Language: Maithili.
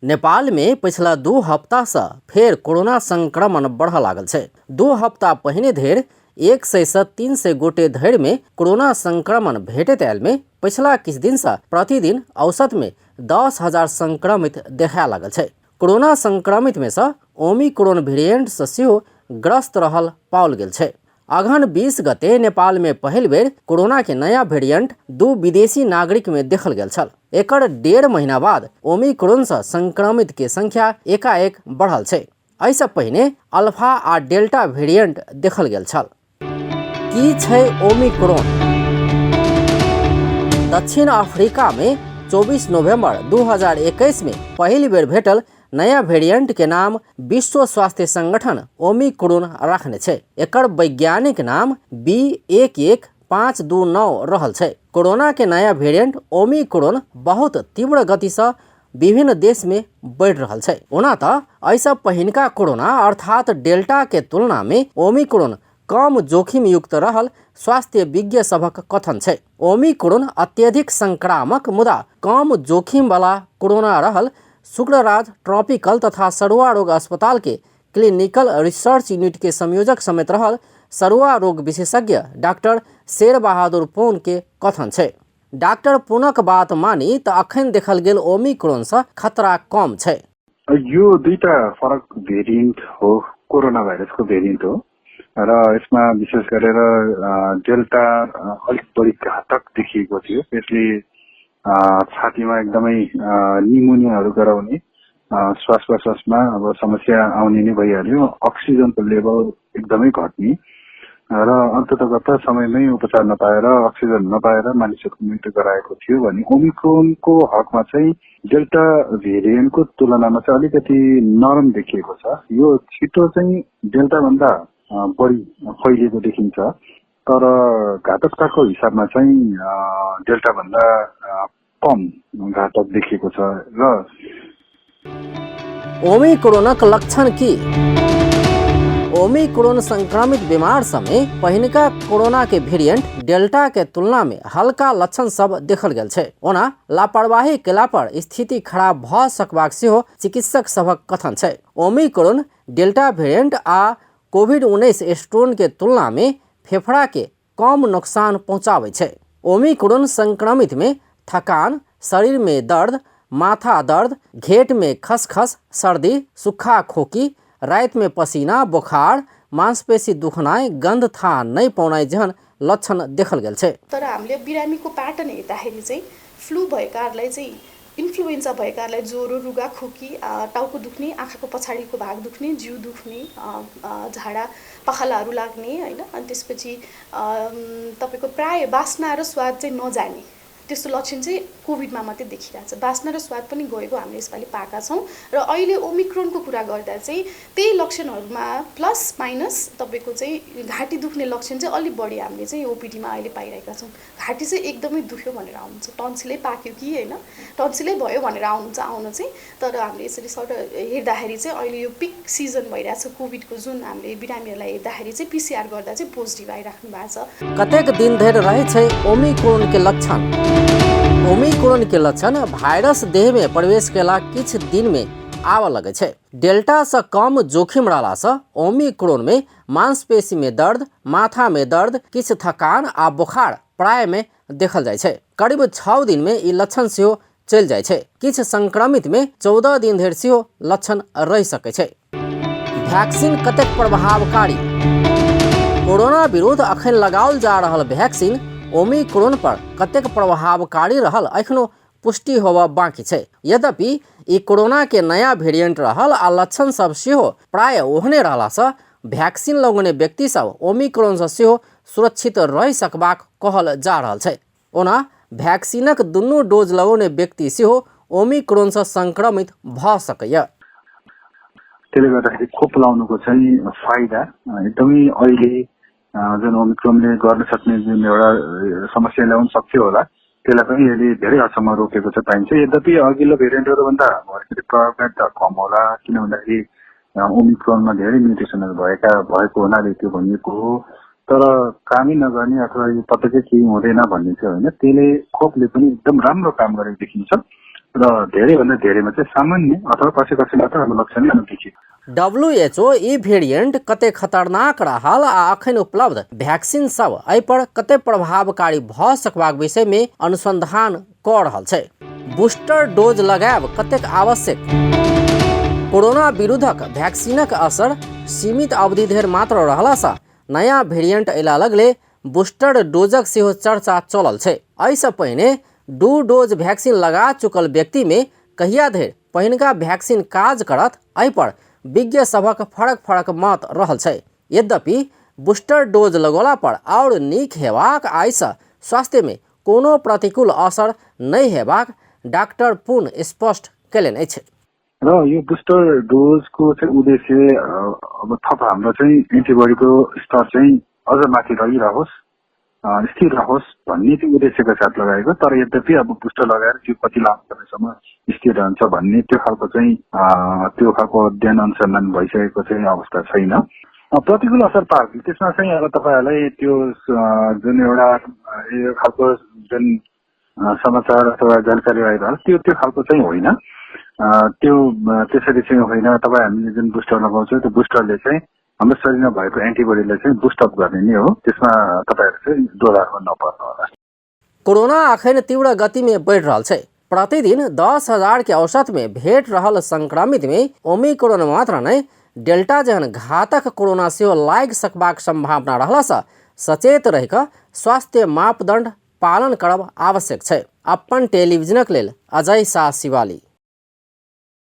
नेपाल में पिछला 2 हफ्ता से फेर कोरोना संक्रमण बढ़ लागल छै। 2 हफ्ता पहिने धरि 100 से 300 गोटे धरि में कोरोना संक्रमण भेटैत आयल में पिछला किछु दिन से प्रतिदिन औसत में 10,000 संक्रमित देखाय लागल छै। कोरोना संक्रमित में से ओमिक्रोन वेरिएंट से सेहो ग्रस्त रहल पाओल गेल छै। अगहन 20 गते नेपाल में पहिल बेर कोरोना के नया वेरिएंट 2 विदेशी नागरिक में देखल गेल छल। एकर 1.5 महीना बाद ओमिक्रोन से संक्रमित के संख्या एकाएक बढ़ल छै। एहिसँ पहिने अल्फा आ डेल्टा वेरिएंट देखल गेल छल। की छै ओमिक्रोन? दक्षिण अफ्रीका में 24 नवंबर 2021 में पहिल बेर भेटल नया वेरिएंट के नाम विश्व स्वास्थ्य संगठन ओमिक्रोन रखने छै। एकर वैज्ञानिक नाम B.1.1.529 रहल छै। कोरोना के नया वेरिएंट ओमिक्रोन बहुत तीव्र गति से विभिन्न देश में बढ़ रहल छै। ओना त एहिसँ पहिनका कोरोना अर्थात डेल्टा के तुलना में ओमिक्रोन कम जोखिम युक्त रहल स्वास्थ्य विज्ञ सभक कथन छै। ओमिक्रोन अत्यधिक संक्रामक मुदा कम जोखिम वाला कोरोना रहल शुक्रराज ट्रॉपिकल तथा सरुआ रोग अस्पताल के क्लिनिकल रिसर्च यूनिट के संयोजक समेत रहल सरुआ रोग विशेषज्ञ डॉक्टर शेर बहादुर पुन के कथन छै। डॉक्टर पुनक बात मानी त अखन देखल गेल ओमिक्रोन से खतरा कम छै। यो दुईटा फरक भेरिएन्ट हो, कोरोना भाइरसको भेरिएन्ट हो र यसमा विशेष गरेर डेल्टा अलिक बढी घातक देखिएको थियो। यसले छातीमा एकदमै निमोनियाहरू गराउने, श्वास प्रश्वासमा अब समस्या आउने नै भइहाल्यो, अक्सिजनको लेभल एकदमै घट्ने र अन्ततगत समयमै उपचार नपाएर, अक्सिजन नपाएर मानिसहरूको मृत्यु गराएको थियो भने ओमिक्रोनको हकमा चाहिँ डेल्टा भेरिएन्टको तुलनामा चाहिँ अलिकति नरम देखिएको छ। यो छिटो चाहिँ डेल्टाभन्दा बढी फैलिएको देखिन्छ, तर घातकताको हिसाबमा चाहिँ डेल्टाभन्दा कम घातक देखिएको छ। र ओमिक्रोनक लक्षण की? ओमिक्रोन संक्रमित बीमार समय पहिनका कोरोना के वेरिएंट डेल्टा के तुलना में हल्का लक्षण सब देखल गेल छै। ओना लापरवाही केला पर स्थिति खराब भ सकबाक सेहो चिकित्सक सभक कथन छै। ओमिक्रोन डेल्टा वेरिएंट आ कोविड-19 स्ट्रेन के तुलना में फेफड़ा के कम नुकसान पहुंचाबै छै। ओमिक्रोन संक्रमित में थकान, शरीर में दर्द, माथा दर्द, घेट में खसखस, सर्दी, सूखा खोकी, रात में पसीना, बुखार, मांसपेशी दुखनाइ, गंध थाहा नहि पौनाइ जेहन लक्षण देखल गेल छै। तर हामीले बिरामीको प्याटर्न हेर्दाखेरि चाहिँ फ्लू भएकाहरूलाई चाहिँ इन्फ्लुएन्जा भएकाहरूलाई ज्वरो, रुगा, खोकी, टाउको दुख्ने, आँखाको पछाडिको भाग दुख्ने, जिउ दुख्ने, झाडा पखालाहरू लाग्ने हैन, अनि त्यसपछि तपाईँको प्राय बास्ना र स्वाद चाहिँ नजाने त्यस्तो लक्षण चाहिँ कोभिडमा मात्रै देखिरहेको छ। बास्ना र स्वाद पनि गएको हामीले यसपालि पाएका छौँ। र अहिले ओमिक्रोनको कुरा गर्दा चाहिँ त्यही लक्षणहरूमा प्लस माइनस तपाईँको चाहिँ घाँटी दुख्ने लक्षण चाहिँ अलिक बढी हामीले चाहिँ ओपिडीमा अहिले पाइरहेका छौँ। घाँटी चाहिँ एकदमै दुख्यो भनेर आउनुहुन्छ, टन्सिलै पाक्यो कि हैन, टन्सिलै भयो भनेर आउनुहुन्छ आउन चाहिँ, तर हामीले यसरी सर्ट हेर्दाखेरि चाहिँ अहिले यो पिक सिजन भइरहेछ कोभिडको, जुन हामीले बिरामीहरूलाई हेर्दाखेरि चाहिँ पिसिआर गर्दा चाहिँ पोजिटिभ आइराख्नु भएको छ। कतेक दिन धरि रहै छै ओमिक्रोन के लक्षण? ओमिक्रोन के लक्षण वायरस देह में प्रवेश केला किछु दिन में आबऽ लगै छै। डेल्टा से कम जोखिम रहला से ओमिक्रोन में मांसपेशी में दर्द, माथा में दर्द, किछु थकान आ बुखार प्राय में देखल जाइ छै। करीब 6 दिन में ई लक्षण सेहो चलि जाइ छै। किछु संक्रमित में 14 दिन धरि सेहो लक्षण रहि सकै छै। वैक्सीन कतेक प्रभावकारी? कोरोना विरुद्ध अखन लगाओल जा रहल वैक्सीन ओमिक्रोन पर कतेक प्रभावकारी रहल एखनो पुष्टि होबऽ बाँकी छै। यद्यपि ई कोरोना के नया वेरिएंट रहल आ लक्षण सब सेहो प्राय ओहने रहलासँ वैक्सीन लगौने व्यक्ति सब ओमिक्रोन सँ सेहो सुरक्षित रहि सकबाक कहल जा रहल छै। ओना वैक्सीनक दुनू डोज लगौने व्यक्ति सेहो ओमिक्रोन सँ संक्रमित भऽ सकैए। त्यसले गर्दाखेरि खोप लाउनुको चाहिँ फाइदा एकदमै अहिले जुन ओमिक्रोनले गर्न सक्ने जुन एउटा समस्या ल्याउन सक्थ्यो होला, त्यसलाई पनि यसले धेरै हदसम्म रोकेको चाहिँ पाइन्छ। यद्यपि अघिल्लो भेरिएन्टहरूभन्दा अलिकति प्रभावकारिता कम होला, किन भन्दाखेरि ओमिक्रोनमा धेरै म्युटेसनहरू भएको हुनाले त्यो भनिएको हो। तर कामै नगर्ने अथवा यो पटक्कै केही हुँदैन भन्ने चाहिँ होइन, त्यसले खोपले पनि एकदम राम्रो काम गरेको देखिन्छ। र धेरैभन्दा धेरैमा चाहिँ सामान्य अथवा कसै कसैमा त अब लक्षणै नदेखिएको। WHO ई वेरिएंट कते खतरनाक रहल आ अखन उपलब्ध वैक्सीन सब एहि पर कते प्रभावकारी भऽ सकबाक विषय में अनुसंधान कऽ रहल छै। बूस्टर डोज लगायब कतेक आवश्यक? कोरोना विरुद्धक वैक्सीनक असर सीमित अवधि धरि मात्र रहलासँ नया वेरिएंट अयला लगले बूस्टर डोजक सेहो चर्चा चलल छै। एहिसँ पहिने 2 डोज वैक्सीन लगा चुकल व्यक्तिमे कहिया धरि पहिनका वैक्सीन काज करत, एहि पर विज्ञ सभक फरक फरक मत रहल छै। यद्यपि बूस्टर डोज लगौला पर आओर नीक हेबाक, आइसँ स्वास्थ्यमे कोनो प्रतिकूल असर नहि हेबाक डाक्टर पुन स्पष्ट कयलनि अछि। र यो बुस्टर डोजको चाहिँ उद्देश्य अब थप हाम्रो चाहिँ एन्टिबडीको स्तर चाहिँ अझ माथि रहिरहोस्, स्थिर रहोस् भन्ने चाहिँ उद्देश्यको साथ लगाएको। तर यद्यपि अब बुस्टर लगाएर त्यो कति लामो समयसम्म स्थिर रहन्छ भन्ने त्यो खालको चाहिँ त्यो खालको अध्ययन अनुसन्धान भइसकेको चाहिँ अवस्था छैन। प्रतिकूल असर पार्छ त्यसमा चाहिँ अब तपाईँहरूलाई त्यो जुन एउटा यो खालको जुन समाचार अथवा जानकारी आइरह्यो त्यो त्यो खालको चाहिँ होइन, त्यो त्यसरी चाहिँ होइन। तपाईँ हामीले जुन बुस्टर लगाउँछौँ त्यो बुस्टरले चाहिँ हाम्रो शरीरमा भएको एन्टिबडीलाई चाहिँ बुस्टअप गर्ने नै हो, त्यसमा तपाईँहरू चाहिँ दोहोऱ्याउनु नपर्नु होला। कोरोना अखन तीव्र गति में बढ़ि रहल छै। प्रतिदिन 10,000 के औसत में भेट रहल संक्रमित में ओमिक्रोन मात्र नहि, डेल्टा जेहन घातक कोरोना सेहो लागि सकबाक संभावना रहलासँ सचेत रहि कऽ स्वास्थ्य मापदंड पालन करब आवश्यक छै। अपन टेलीविजनक लेल अजय शाह शिवाली।